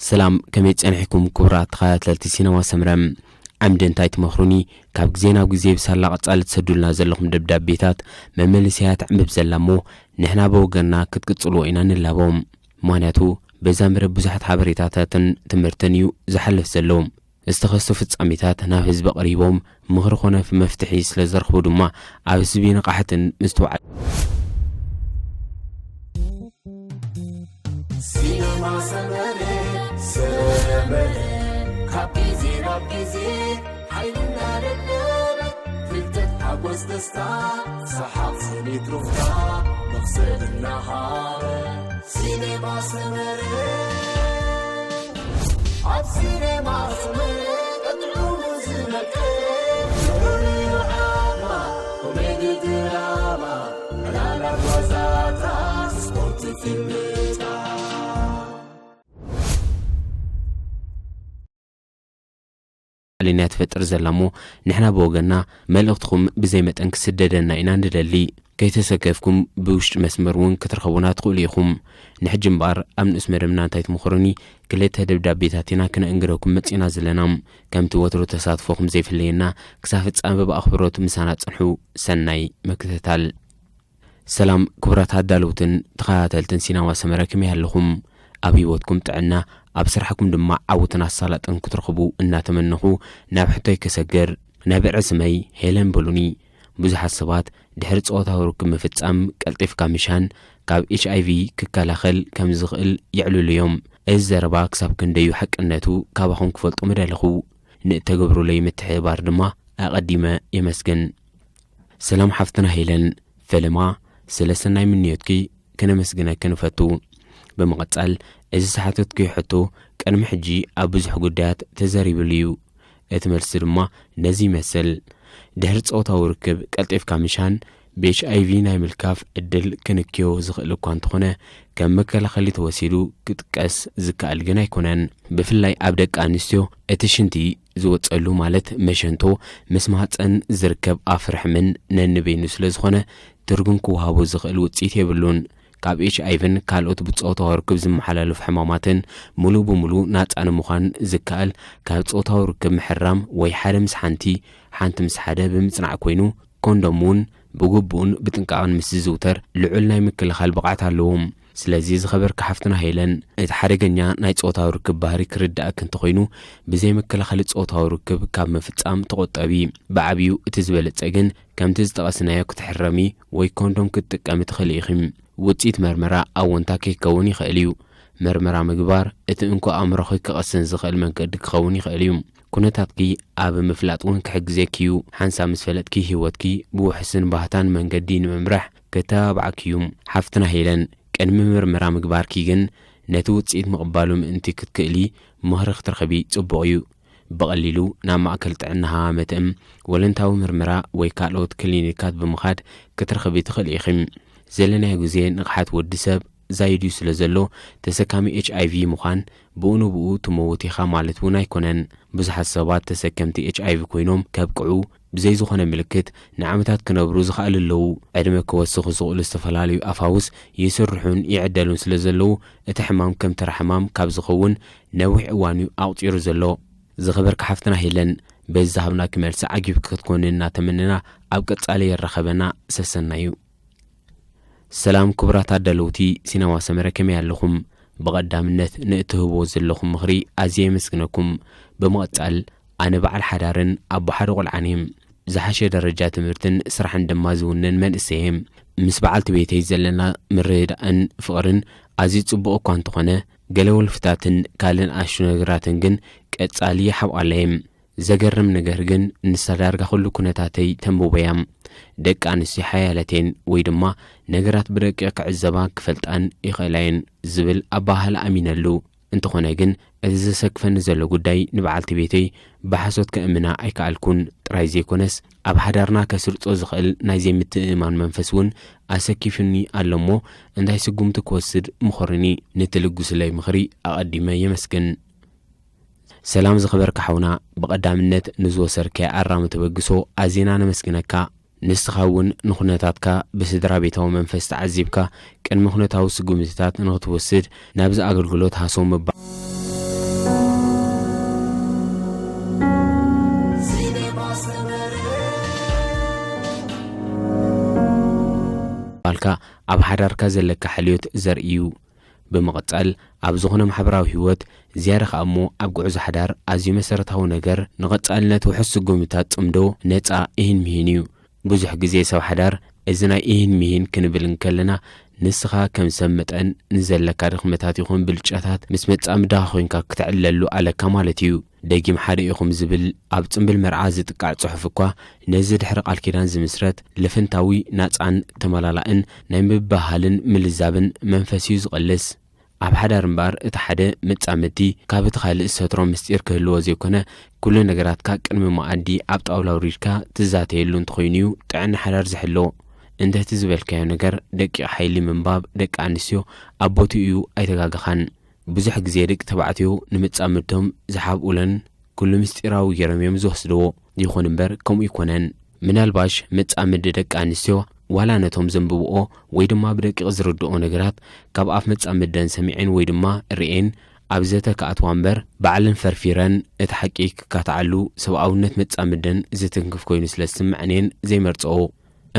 ሰላም፣ ከመይ ጸኒሕኩም ክቡራት ተኸታተልቲ ሲነማ ሰምረ? ዓምዲ እንታይ ትመኽሩኒ? ካብ ግዜ ናብ ግዜ ብሳላ ቀጻሊ ትሰዱልና ዘለኹም ደብዳቤታት መመልሰያ ትዕምብብ ዘላ እሞ፣ ንሕና ብወገንና ክትቅጽልዎ ኢና ንላቦ። ምኽንያቱ በዛ መደብ ብዙሓት ሓበሬታታትን ትምህርትን እዩ ዝሓልፍ ዘሎ። ዝተኸስቱ ፍጻሜታት ናብ ህዝቢ ቀሪቦም ምኽሪ ኮነ መፍትሒ ስለ ዝረኽቡ ድማ ኣብ ህዝቢ ንቕሓትን ምስትውዓል ሲነማ ሰመረ ሰመረ ካብ ግዜ ናብ ግዜ ሓይልና ደለበ ፍልጠት ሓጎስ ደስታ ሰሓቕ ስኒት ሩፍታ መኽሰብ እናሃበ ሲነማ ሰመረ ኣብ ሲነማ ሰመረ ጥዑሙ ዝነቀ ፍሉይ ዓማ ኮሜዲ ድራማ ዕላላት ዋዛታት ስፖርት ፊልምታት ልንያ ትፈጥር ዘላ እሞ ንሕና ብወገንና መልእኽትኹም ብዘይ መጠን ክስደደና ኢና ንደሊ። ከይተሰከፍኩም ብውሽጢ መስመር እውን ክትረኸቡና ትኽእሉ ኢኹም። ንሕጂ እምበኣር ኣብ ንኡስ መደብና እንታይ ትምኽሩኒ ክልተ ደብዳቤታት ኢና ክነእንግረኩም መጺእና ዘለና። ከምቲ ወትሩ ተሳትፎኹም ዘይፍለየና ክሳብ ፍጻመ ብኣኽብሮት ምሳና ጽንሑ። ሰናይ ምክትታል። ሰላም ክቡራት ኣዳለውትን ተኸታተልትን ሲናማ ሰመረ ከመይ ኣለኹም? ኣብ ህይወትኩም ጥዕና ኣብ ስራሕኩም ድማ ዓውትን ኣሳላጥን ክትረኽቡ እናተመነኹ ናብ ሕቶይ ክሰግር። ናይ ብዕረ ስመይ ሄለን በሉኒ። ብዙሓት ሰባት ድሕሪ ጾታዊ ርክብ ምፍጻም ቀልጢፍካ ምሻን ካብ ኤች ኣይ ቪ ክከላኸል ከም ዝኽእል የዕልሉ እዮም። እዚ ዘረባ ክሳብ ክንደዩ ሓቅነቱ ካባኹም ክፈልጦ ምደለኹ። ንእተገብሩለይ ምትሕብባር ድማ ኣቐዲመ የመስግን። ሰላም ሓፍትና ሄለን፣ ፈለማ ስለ ሰናይ ምንዮትኪ ከነመስግነኪ ንፈቱ። ብምቕጻል እዚ ዝሓተትክዮ ሕቶ ቅድሚ ሕጂ ኣብ ብዙሕ ጉዳያት ተዘሪብሉ እዩ። እቲ መልሲ ድማ ነዚ ይመስል። ድሕሪ ጾታዊ ርክብ ቀልጢፍካ ምሻን ብ ኤች ኣይ ቪ ናይ ምልካፍ ዕድል ክንክዮ ዝኽእል እኳ እንተኾነ ከም መከላኸሊ ተወሲዱ ክጥቀስ ዝከኣል ግን ኣይኮነን። ብፍላይ ኣብ ደቂ ኣንስትዮ እቲ ሽንቲ ዝወጸሉ ማለት መሸንቶ ምስ ማህጸን ዝርከብ ኣፍርሕምን ነንበይኑ ስለ ዝኾነ ትርጉም ክወሃቦ ዝኽእል ውጽኢት የብሉን። ካብ ኤች ኣይ ቪን ካልኦት ብጾታዊ ርክብ ዝመሓላለፉ ሕማማትን ሙሉእ ብሙሉእ ናጻ ንምዃን ዝከኣል ካብ ጾታዊ ርክብ ምሕራም ወይ ሓደ ምስ ሓንቲ ሓንቲ ምስ ሓደ ብምጽናዕ ኮይኑ ኮንዶም እውን ብግቡእን ብጥንቃቕን ምስ ዝዝውተር ልዑል ናይ ምክልኻል ብቕዓት ኣለዎ። ስለዚ ዝኸበርካ ሓፍትና ሄለን እቲ ሓደገኛ ናይ ጾታዊ ርክብ ባህሪ ክርዳእኪ እንተኾይኑ ብዘይ መከላኸሊ ጾታዊ ርክብ ካብ ምፍጻም ተቖጠቢ። ብዓብዩ እቲ ዝበለጸ ግን ከምቲ ዝጠቐስናዮ ክትሕረሚ ወይ ኮንዶም ክትጥቀሚ ትኽእሊ ኢኺ። ውጽኢት መርመራ ኣወንታ ከይከውን ይኽእል እዩ። መርመራ ምግባር እቲ እንኮ ኣእምሮኺ ክቐስን ዝኽእል መንገዲ ክኸውን ይኽእል እዩ። ኩነታትኪ ኣብ ምፍላጥ እውን ክሕግዘኪ እዩ። ሓንሳብ ምስ ፈለጥኪ ህይወትኪ ብውሕስን ባህታን መንገዲ ንምምራሕ ክተባብዓኪ እዩ። ሓፍትና ሄለን፣ ቅድሚ ምርመራ ምግባርኪ ግን ነቲ ውጽኢት ምቕባሉ ምእንቲ ክትክእሊ ምኽሪ ክትረኽቢ ጽቡቕ እዩ። ብቐሊሉ ናብ ማእከል ጥዕና ሃዋመትእም ወለንታዊ ምርመራ ወይ ካልኦት ክሊኒካት ብምኻድ ክትረኽቢ ትኽእሊ ኢኺ። ዘለናዮ ግዜ ንቕሓት ወዲ ሰብ ዛይዱ ስለ ዘሎ ተሰካሚ ኤች ኣይ ቪ ምዃን ብኡ ንብኡ ትመውት ኢኻ ማለት እውን ኣይኮነን። ብዙሓት ሰባት ተሰከምቲ ኤች ኣይ ቪ ኮይኖም ከብቅዑ ብዘይ ዝኾነ ምልክት ንዓመታት ክነብሩ ዝኸኣሉ ኣለዉ። ዕድመ ክወስኹ ዝኽእሉ ዝተፈላለዩ ኣፋውስ ይስርሑን ይዕደሉን ስለ ዘለዉ እቲ ሕማም ከም ተራ ሕማም ካብ ዝኸውን ነዊሕ እዋን እዩ ኣቑጺሩ ዘሎ። ዝኸበርካ ሓፍትና ሄለን በዚ ዝሃብናኪ መልሲ ዓጊብኪ ክትኮኒ እናተመነና ኣብ ቀጻሊ የራኸበና ሰሰናዩ። ሰላም ክቡራት ኣዳለውቲ ሲነማ ሰመረ ከመይ ኣለኹም? ብቐዳምነት ንእትህብዎ ዘለኹም ምኽሪ ኣዝየ የመስግነኩም። ብምቕጻል ኣነ በዓል ሓዳርን ኣቦ ሓደ ቆልዓን እየ። ዝሓሸ ደረጃ ትምህርትን ስራሕን ድማ ዝውንን መንእሰይ እየ። ምስ በዓልቲ ቤተይ ዘለና ምርድዳእን ፍቕርን ኣዝዩ ጽቡቕ እኳ እንተኾነ ገለ ወልፍታትን ካልእ ንኣሽቱ ነገራትን ግን ቀጻሊ ይሓብኣለየ። ዘገርም ነገር ግን ንሳ ዳርጋ ኩሉ ኩነታተይ ተንብቦ እያ። ደቂ ኣንስትዮ ሓያለቴን ወይ ድማ ነገራት ብደቂቕ ክዕዘባ ክፈልጣን ይኽእላ እየን ዝብል ኣበሃህላ ኣሚነሉ። እንተኾነ ግን እቲ ዘሰክፈኒ ዘሎ ጉዳይ ንበዓልቲ ቤተይ ብሓሶት ከእምና ኣይከኣልኩን ጥራይ ዘይኮነስ ኣብ ሓዳርና ከስርጾ ዝኽእል ናይ ዘይምትእምማን መንፈስ እውን ኣሰኪፉኒ ኣሎ እሞ እንታይ ስጉምቲ ክወስድ ምኾርኒ? ንትልግሱለይ ምኽሪ ኣቐዲመ የመስግን። ሰላም ዝኸበርካ ሓውና፣ ብቐዳምነት ንዝወሰድካዮ ኣራሚ ተበግሶ ኣዚና ነመስግነካ። ንስኻ እውን ንኹነታትካ ብስድራ ቤታዊ መንፈስ ተዓዚብካ፣ ቅድመ ኩነታዊ ስጉምትታት ንኽትወስድ ናብዚ ኣገልግሎት ሃሰው ምባል። ባልካ ኣብ ሓዳርካ ዘለካ ሓልዮት ዘርኢ እዩ። ብምቕጻል፣ ኣብ ዝኾነ ማሕበራዊ ህይወት፣ ዝያዳ ከኣ እሞ ኣብ ጉዕዞ ሓዳር ኣዝዩ መሰረታዊ ነገር፣ ንቐጻልነት ውሑስ ስጉምትታት ጽምዶ ነጻ ኢሂን ምሂን እዩ። ብዙሕ ግዜ ሰብ ሓዳር፣ እዚ ናይ ኢሂን ምሂን ክንብል እንከለና፣ ንስኻ ከም ሰብ መጠን ንዘለካ ድኽመታት ይኹን ብልጫታት ምስ መጻምድኻ ኮይንካ ክትዕለሉ ኣለካ ማለት እዩ። ደጊም ሓደ ኢኹም ዝብል ኣብ ጽምብል መርዓ ዝጥቃዕ ጽሑፍ እኳ ነዚ ድሕሪ ቃል ኪዳን ዝምስረት ልፍንታዊ ናጻን ተመላላእን ናይ ምብህሃልን ምልዛብን መንፈስ እዩ ዝቐልስ። ኣብ ሓዳር እምበኣር እቲ ሓደ መጻምድቲ ካብ እቲ ካልእ ዝሰትሮ ምስጢር ክህልዎ ዘይኮነ፣ ኩሉ ነገራትካ ቅድሚ መኣዲ ኣብ ጣውላ ኣውሪድካ ትዛተየሉ እንተኾይኑ እዩ ጥዕና ሓዳር ዝሕሎ። እንተ እቲ ዝበልካዮ ነገር ደቂቕ ሓይሊ ምንባብ ደቂ ኣንስትዮ ኣብ ቦትኡ እዩ፣ ኣይተጋገኻን። ብዙሕ ግዜ ደቂ ተባዕትዮ ንመጻምድቶም ዝሓብኡለን ኩሉ ምስጢራዊ ገይሮም እዮም ዝወስድዎ። ይኹን እምበር ከምኡ ኣይኮነን። ምናልባሽ መጻምዲ ደቂ ኣንስትዮ ዋላ ነቶም ዘንብብኦ ወይ ድማ ብደቂቕ ዝርድኦ ነገራት ካብ ኣፍ መጻምደን ሰሚዐን ወይ ድማ ርእየን ኣብ ዘተ ክኣትዋ እምበር ባዕለን ፈርፊረን እቲ ሓቂ ክካትዓሉ ሰብኣውነት መጻምደን ዝትንክፍ ኮይኑ ስለ ዝስምዐን እየን ዘይመርጽኦ።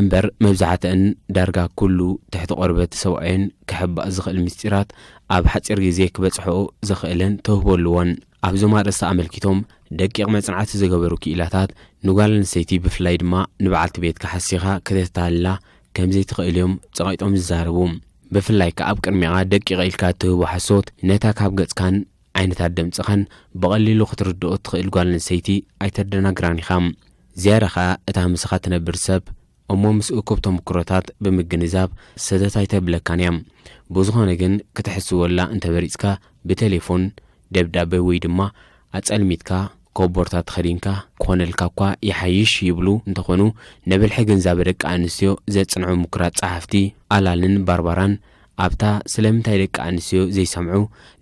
እምበር መብዛሕትአን ዳርጋ ኩሉ ትሕቲ ቆርበት ሰብኣየን ክሕባእ ዝኽእል ምስጢራት ኣብ ሓጺር ግዜ ክበጽሕኦ ዘኽእለን ተውህቦ ኣለወን። ኣብዞም ኣርእስቲ ኣመልኪቶም ደቂቕ መጽናዕቲ ዝገበሩ ክኢላታት ንጓል ኣንስተይቲ ብፍላይ ድማ ንበዓልቲ ቤትካ ሓሲኻ ከተታልላ ከም ዘይትኽእል እዮም ጸቒጦም ዝዛረቡ። ብፍላይ ከኣ ኣብ ቅድሚኻ ደቂቕ ኢልካ እትህቦ ሓሶት ነታ ካብ ገጽካን ዓይነታት ድምጽኻን ብቐሊሉ ክትርድኦ እትኽእል ጓል ኣንስተይቲ ኣይተደናግራን ኢኻ። ዝያዳ ኸኣ እታ ምሳኻ ትነብር ሰብ እሞ ምስ እኩብ ተመክሮታት ብምግንዛብ ሰተት ኣይተብለካን እያ። ብዝኾነ ግን ክትሕስወላ እንተመሪጽካ ብቴሌፎን፣ ደብዳበ ወይ ድማ ኣጸልሚትካ ኮቦርታ ተኸዲንካ ክኾነልካ እኳ ይሓይሽ ይብሉ እንተኾኑ፣ ንብልሒ ግንዛበ ደቂ ኣንስትዮ ዘጽንዑ ምኩራት ጸሓፍቲ ኣላንን ባርባራን ኣብታ ስለምንታይ ደቂ ኣንስትዮ ዘይሰምዑ፣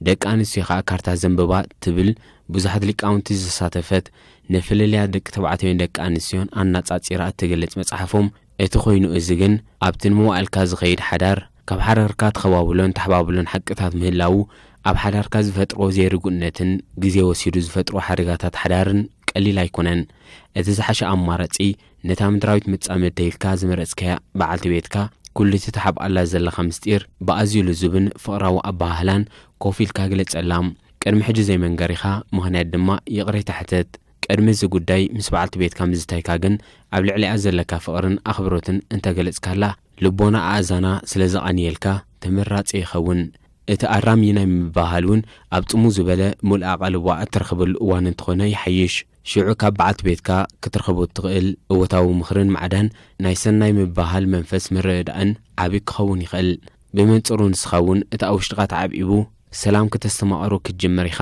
ደቂ ኣንስትዮ ኸኣ ካርታ ዘንብባ ትብል ብዙሓት ሊቃውንቲ ዘሳተፈት ንፍልልያት ደቂ ተባዕትዮን ደቂ ኣንስትዮን ኣነጻጺራ እትገልጽ መጽሓፎም፣ እቲ ኮይኑ እዚ ግን ኣብቲ ንመዋእልካ ዝኸይድ ሓዳር ካብ ሓዳርካ ተኸባብሎን ተሓባብሎን ሓቅታት ምህላዉ ኣብ ሓዳርካ ዝፈጥሮ ዘይርጉእነትን ግዜ ወሲዱ ዝፈጥሮ ሓደጋታት ሓዳርን ቀሊል ኣይኮነን። እቲ ዝሓሸ ኣማራጺ ነታ ምድራዊት መጻምድቲ ኢልካ ዝመረጽካያ በዓልቲ ቤትካ ኩሉ እቲ ትሓብኣላ ዘለኻ ምስጢር ብኣዝዩ ልዙብን ፍቕራዊ ኣበሃህላን ኮፍ ኢልካ ግለጸላ። ቅድሚ ሕጂ ዘይመንገሪኻ ምኽንያት ድማ ይቕሬታ ሕተት። ቅድሚ እዚ ጉዳይ ምስ በዓልቲ ቤትካ ምዝታይካ ግን ኣብ ልዕሊኣ ዘለካ ፍቕርን ኣኽብሮትን እንተገለጽካላ ልቦና ኣእዛና ስለ ዘቓንየልካ ተመራጺ ይኸውን። እቲ ኣራሚ ናይ ምብህሃል እውን ኣብ ጽሙ ዝበለ ምሉእ ኣቓልቦኣ እትረኽበሉ እዋን እንተኾነ ይሓይሽ። ሽዑ ካብ በዓልቲ ቤትካ ክትረኽቦ እትኽእል እወታዊ ምኽርን ማዕዳን ናይ ሰናይ ምብህሃል መንፈስ ምርድዳእን ዓቢ ክኸውን ይኽእል። ብመንጽሩ ንስኻ እውን እቲ ኣብ ውሽጥኻ ተዓብዒቡ ሰላም ከተስተማቕሮ ክትጅምር ኢኻ።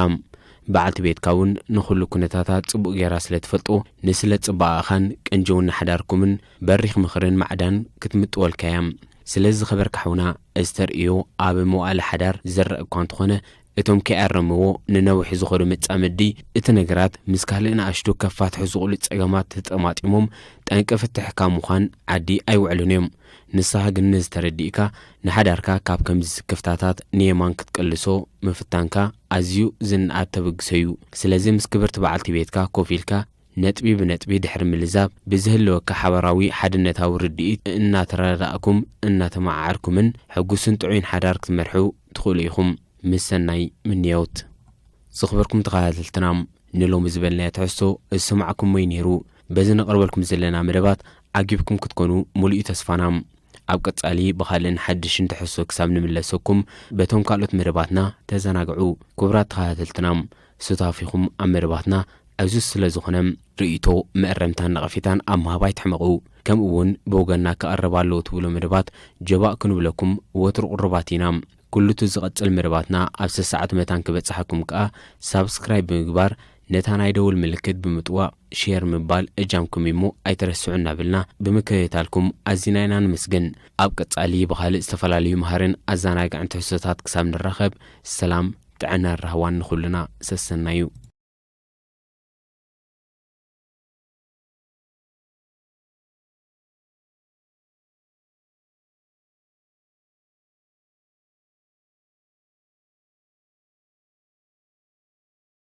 በዓልቲ ቤትካ እውን ንኹሉ ኩነታታ ጽቡቕ ጌራ ስለ ትፈልጦ ንስለ ጽባቐኻን ቅንጅውና ሓዳርኩምን በሪኽ ምኽርን ማዕዳን ክትምጥወልካ እያ። ስለዚ ዝኸበርካ ሓውና፣ እዚ ተርእዮ ኣብ መዋእለ ሓዳር ዝረአ እኳ እንተኾነ፣ እቶም ከይኣረምዎ ንነዊሕ ዝኸዱ መጻምዲ እቲ ነገራት ምስ ካልእ ንኣሽቱ ከፋትሑ ዝኽእሉ ጸገማት ተጠማጢሞም ጠንቂ ፍትሕካ ምዃን ዓዲ ኣይውዕሉን እዮም። ንስኻ ግን ነዚ ተረዲእካ ንሓዳርካ ካብ ከምዚ ስክፍታታት ንየማን ክትቅልሶ ምፍታንካ ኣዝዩ ዝነኣድ ተበግሶ እዩ። ስለዚ ምስ ክብርቲ በዓልቲ ቤትካ ኮፍ ኢልካ ነጥቢ ብነጥቢ ድሕሪ ምልዛብ ብዝህልወካ ሓባራዊ ሓድነታዊ ርድኢት እናተረዳእኩም እናተመዓዓርኩምን ሕጉስን ጥዑይን ሓዳር ክትመርሑ ትኽእሉ ኢኹም። ምስ ሰናይ ምንዮት። ዝኽበርኩም ተኸታተልትና፣ ንሎሚ ዝበልናዮ ትሕዝቶ ዝሰማዕኩሞ እዩ ነይሩ። በዚ ነቕርበልኩም ዘለና መደባት ዓጊብኩም ክትኮኑ ሙሉእ ተስፋና። ኣብ ቀጻሊ ብኻልእን ሓድሽን ትሕዝቶ ክሳብ ንምለሰኩም በቶም ካልኦት መደባትና ተዘናግዑ። ክቡራት ተኸታተልትና፣ ሱታፊኹም ኣብ መደባትና ዕዙዝ ስለ ዝኾነ ርእይቶ፣ መእረምታን ነቐፌታን ኣብ ምሃብ ኣይትሕመቑ። ከምኡ እውን ብወገንና ክቐርብ ኣለዎ ትብሎ መደባት ጀባእ ክንብለኩም ወትሩ ቅሩባት ኢና። ኩሉ እቲ ዝቐጽል መደባትና ኣብ ሰሰዓት መታን ክበጽሓኩም ከኣ ሳብስክራይብ ብምግባር ነታ ናይ ደውል ምልክት ብምጥዋቕ ሼር ምባል እጃምኩም እሞ ኣይትረስዑ እናበልና ብምክትታልኩም ኣዚና ኢና ንመስግን። ኣብ ቀጻሊ ብኻልእ ዝተፈላለዩ መሃርን ኣዘናጋዕን ትሕዝቶታት ክሳብ ንራኸብ ሰላም ጥዕናን ራህዋን ንኹልና ሰሰናዩ።